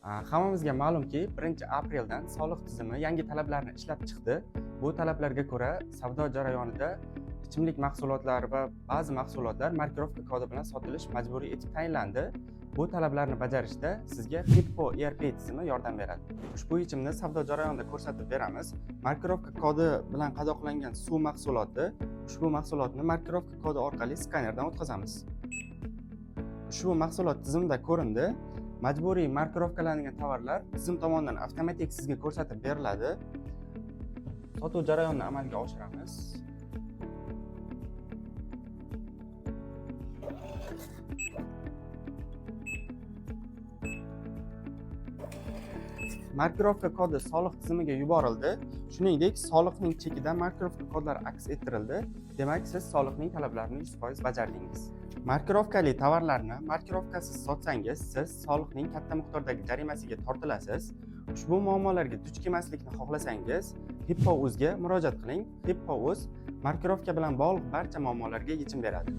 Hammamizga ma'lumki, 1-apreldan soliq tizimi yangi talablarni ishlab chiqdi. Bu talablarga ko'ra, savdo jarayonida ichimlik mahsulotlari va ba'zi mahsulotlar markirovka kodi bilan sotilish majburiy etib tayinlandi. Bu talablarni bajarishda sizga Hippo ERP tizimi yordam beradi. Ushbu yechimni savdo jarayonida ko'rsatib beramiz. Markirovka kodi bilan qadoqlangan suv mahsuloti, ushbu mahsulotni markirovka kodi orqali skanerdan o'tkazamiz. Ushbu mahsulot tizimda ko'rindi. Majburiy markirovkalangan tovarlar tizim tomonidan avtomatik sizga ko'rsatib beriladi. Sotuv jarayonini amalga oshiramiz. Markirovka kodi soliq tizimiga yuborildi. Shuningdek, soliqning chekida markirovka kodlari aks ettirildi. Demak, siz soliqning talablarini 100% bajardingiz. Markirovkali tovarlarni markirovkasiz sotsangiz, siz soliqning katta miqdordagi jarimasiga tortilasiz. Ushbu muammolarga duch kelmaslikni xohlasangiz, Hippo Uzga murojaat qiling. Hippo Uz markirovka bilan bog'liq barcha muammolarga yechim beradi.